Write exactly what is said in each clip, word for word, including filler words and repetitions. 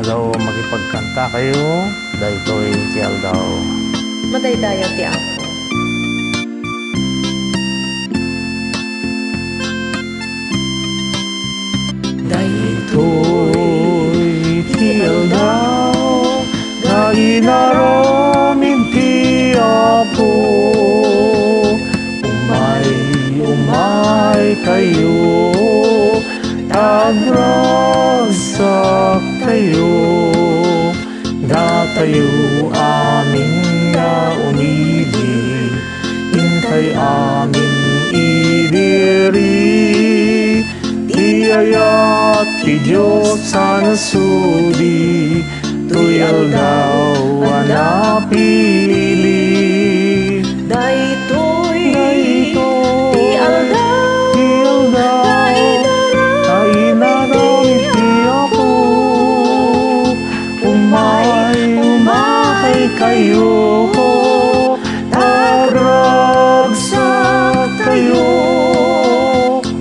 Aldaw, makipagkantakayo, daytoy ti aldaw. Madaydayaw ti Apo. Daytoy ti aldaw nga inaramid ti Apo. Umay, umay kayo, ta agragsaktayo. Datayo amin nga umili, intay amin idi iri. Ti ayat ti Dios a nasudi, toy aldaw a napili. Daytoy, daytoy ti aldaw, ti aldaw nga inaramid ti Apo. Umay, umay kayo, ta agragsaktayo.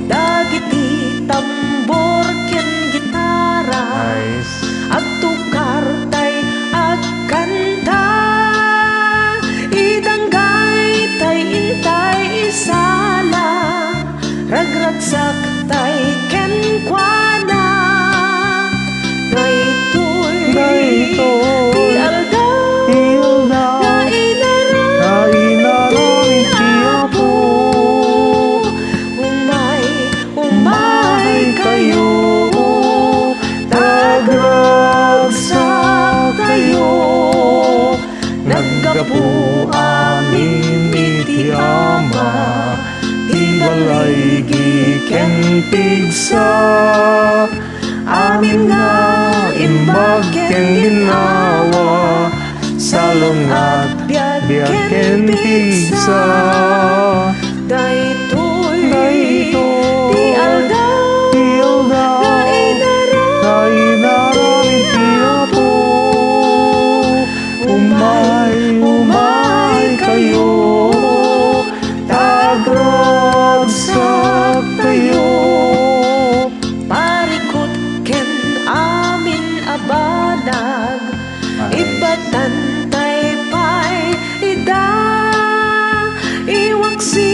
Dagiti tambor ken gitara, nice, agtukar tay agkanta. Idanggay tay intay isala, ragragsak tay kenkuana. Daytoy, daytoy ti aldaw, ti aldaw nga inaramid ti Apo. Umay, umay kayo, ta agragsaktayo. Naggapu amin iti Ama, ti balay ken pigsa. Amin nga imbag ken ginnawa, salun-at, biag ken pigsa. Daytoy, daytoy ti aldaw, ti aldaw nga inaramid ti Apo. Umay, umay kayo, ta agragsaktayo. Parikut ken amin a banag, ay, ibbatan tay pay ida. Iwaksi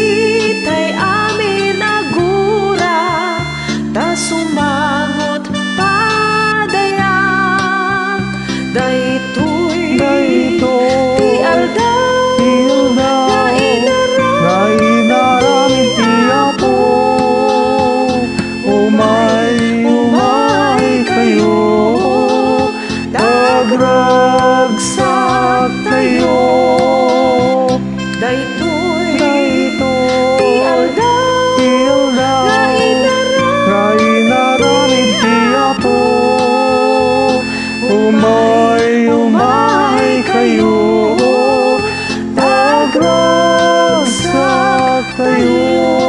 tay amin a gura, ta sumangot padaya. Daytoy, daytoy ti aldaw, ti aldaw nga inaramid, nga inaramid ti Apo. Umay, umay kayo, ta agragsaktayo. Daytoy, daytoy ti aldaw, ti aldaw nga inaramid, nga inaramid ti Apo. Umay, umay kayo, ta agragsaktayo.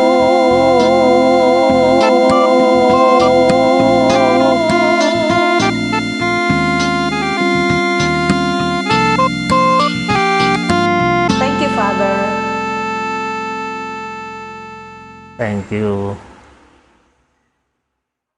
Thank you, Father. Thank you.